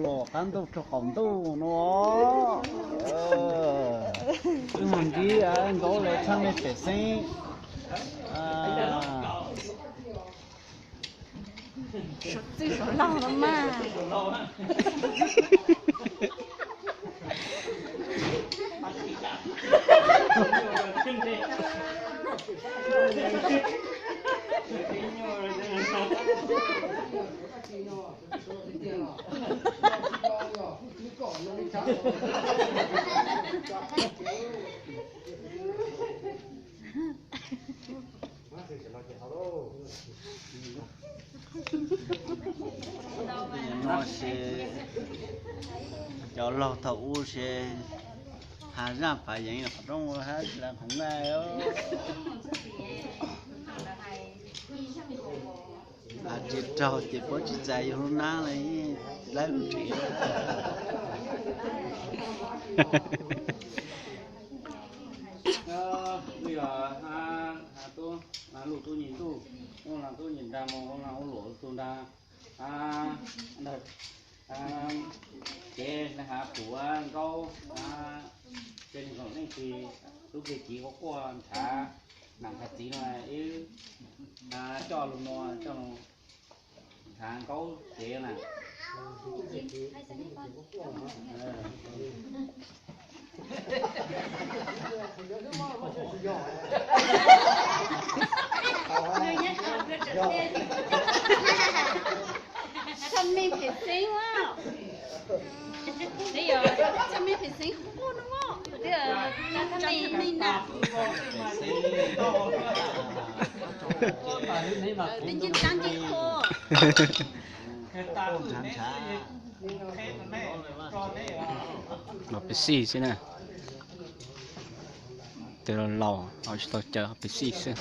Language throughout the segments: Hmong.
los qab ntuj rau qaum ntuj no. Wb mus ntsib Nkaub lawv txhaj me pem xeeb. Suav txwj suav laug no mas. No ces cov laug thaum ub ces has zaj pav yeev qhov rooj hab tsis lawv qhov nqaij. Has tsis raug ces puab tsis txais yug lub nab li, tsis laib lub tsev. Wb yog Luj Tub Nyim Ntuj, Luj Tub Nyim Nra mus, Luj Luam tug nra. Ces has pum Nkaub, ces nkaum leej twg tub kiag kiv quaj quaj ntshav nam ntshav txiv no, wb coj lug nua, coj lug ntshav Nkaub tsev na. Txhaj me phem xeeb, txhaj me phem xeeb quaj no, txhaj me na. Peb ncej dlaab ncej qhua. Los pes xij xwb na. Tes laus laus ho tsis tau cawm, pes xij xwb.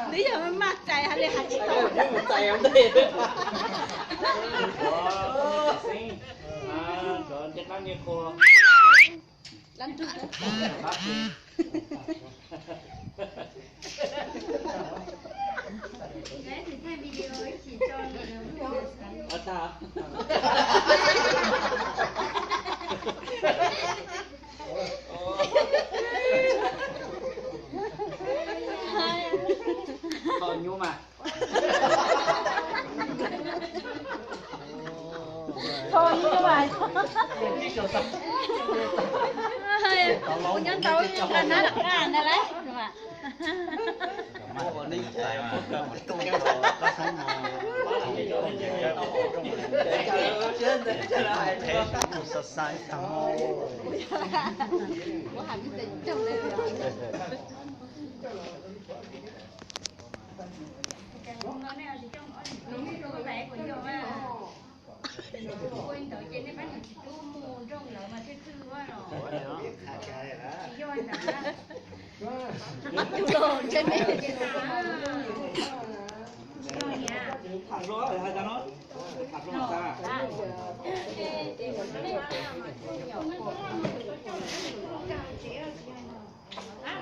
Twb yog maj txais hab li has tsis tau. Tho nyub mas. Tho nyub mas. Kuv nyob ntau nqa nab lam qaj ntag lauj. Kuv has me ntsis raug lawm.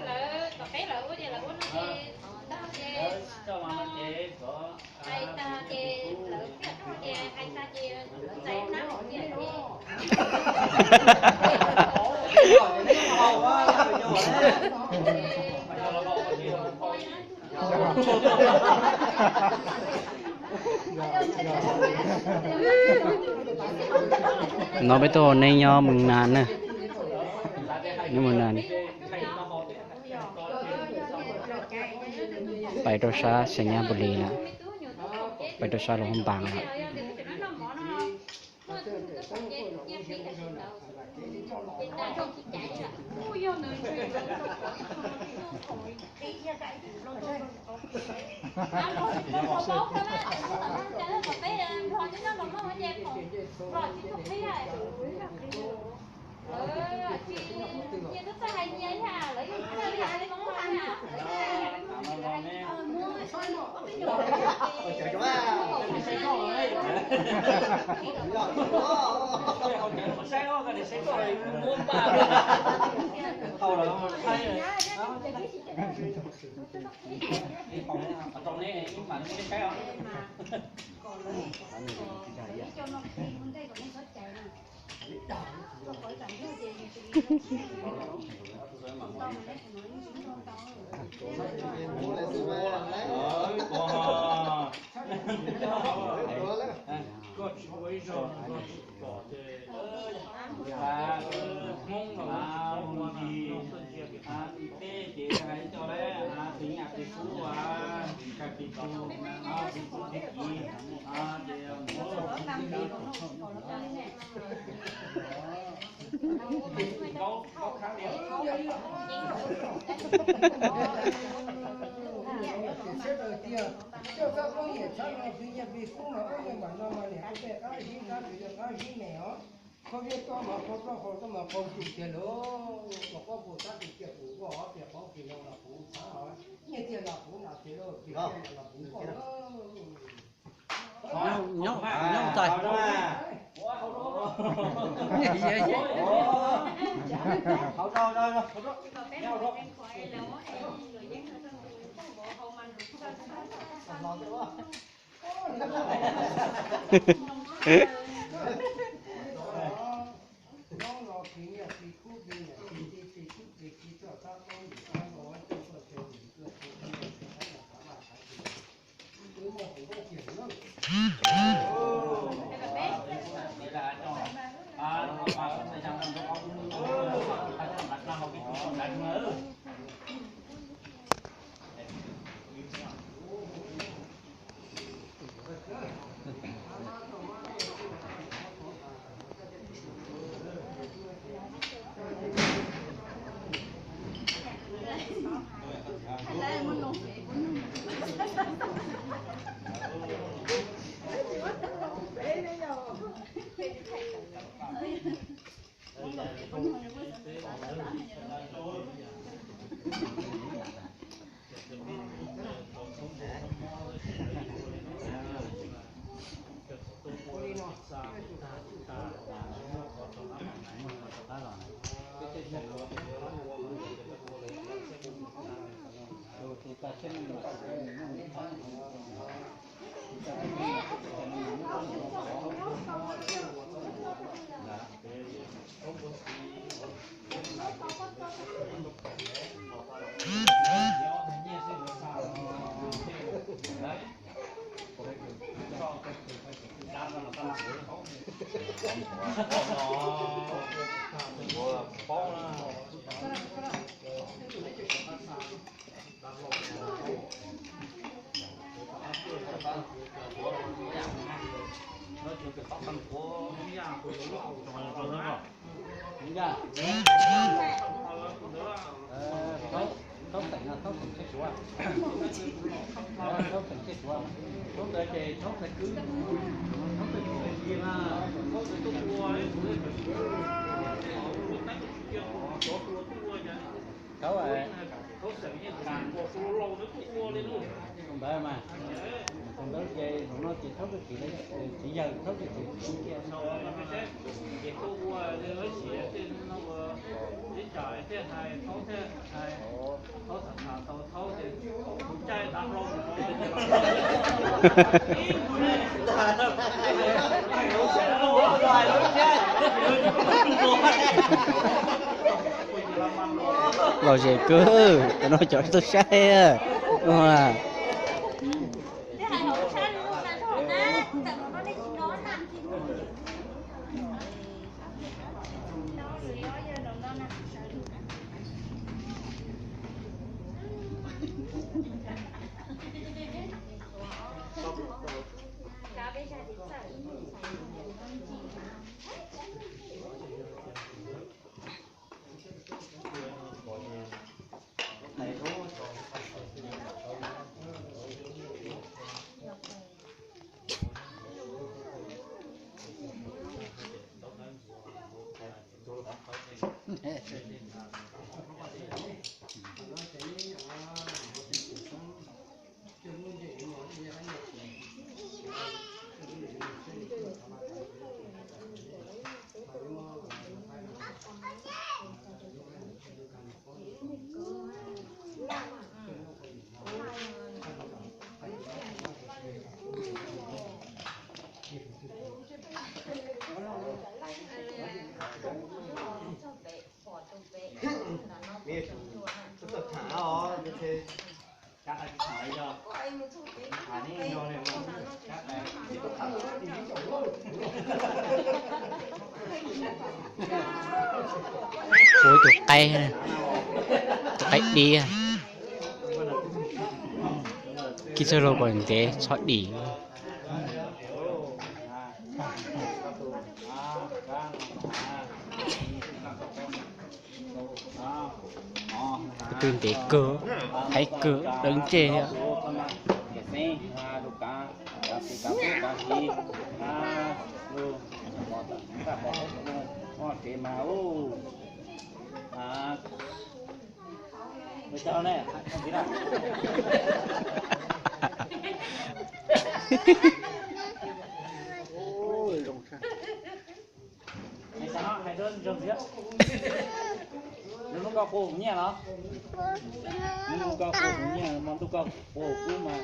Lawv tom peb lawv ua ces lawv ua no ces tag ces hais tag ces lawv thiaj rau ces hais tag ces lawv txais nab ces No peb tuaj ua neeb nyob Moos Nas na, nyob Moos Nas, pais rau sab Xais Nyab Npus Lis lawm, pais rau sab Luas Npas lawm. Koj tsis ua ib zaug koj tsis pom ces Hmoob los tsis ua ntsis, tsis peb ces hais coj lawm, tus nyaj tus tub, tsis tshaj tus tub, tus tub tib kiv, ces mus Coj txoj koob yawm txhab no plig nyiaj plig kub mas ob leeg mam no mas niam ua tej qab zib qab tsuv yog qab zib me os. Khaub zib tuaj mas khaub plaub hau tuaj mas qau tus tiag lauj, mas koj puas tab tus tiag kuv ua ob tiag qoob kis no los kuv txhab os, nyiaj tiag los kuv nram tiag lauj, tiag tiag los kuv npauj lauj. Nyob nyob txais. Thaub xeem, thaub xeem Tshiab Suav, thaub xeem Tshiab Suav, thaub ntawd ces thaub xeem kwv, thaub xeem kwv na, thaub xeem kwv, thaub, tus ntawd mas, tus ntawd ces zaum no ces thaub txiv, txiv yawg thaub txiv, txiv yawg thaub txiv. Lom zem kawg, cov no cov tuaj saib. Ua tus qaib, tus qaib dib. Kib txoj hlua kom ntev txhob dim. Tus ntev kawg, haib kawg, dawb ntseg thiab. Ntuj koj qhuas kuv nyiaj los? Ntuj koj qhuas kuv nyiaj, ntuj koj qhuas kuv mas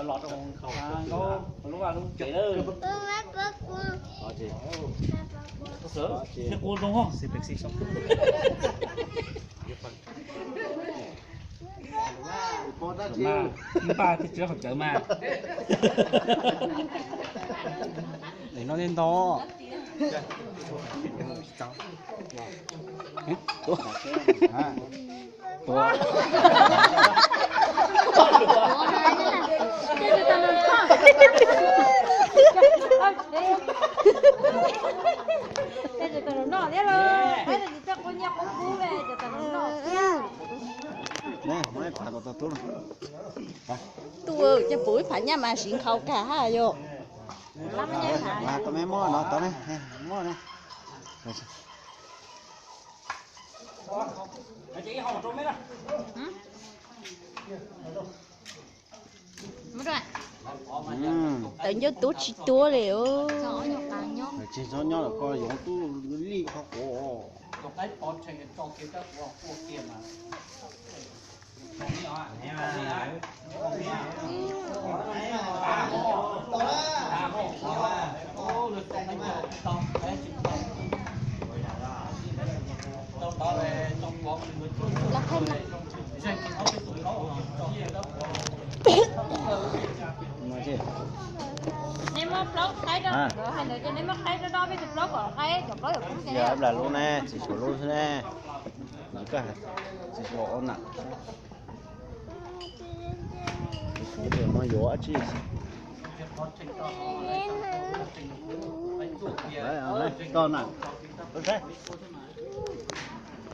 los rau hauv lub vaj lub tsev lawm. Thiab kuv zoo hos xi pem xi so. Npaj tsis hauv cawv mas. Noj tej ntau. Tuaj ces pum ib phav nyaj mas siv nkhaus kag hab yom. Koj me muab no tod ne, muab ne. Tawv ncauj tuab tsis tuab li. Tsis txhob nyob los koj yuav tub lij qhov quav. Neb muab plaub qaib rau, hais ntawd ces neb muab qaib rau rau peb tus plaub kom qaib cov plaub yuav kub ces. Yog lub ne, tsis suav lub xwb ne. Yus koj tsis suav ua nam. Tus no yuav dab tsi? Koj na, saib.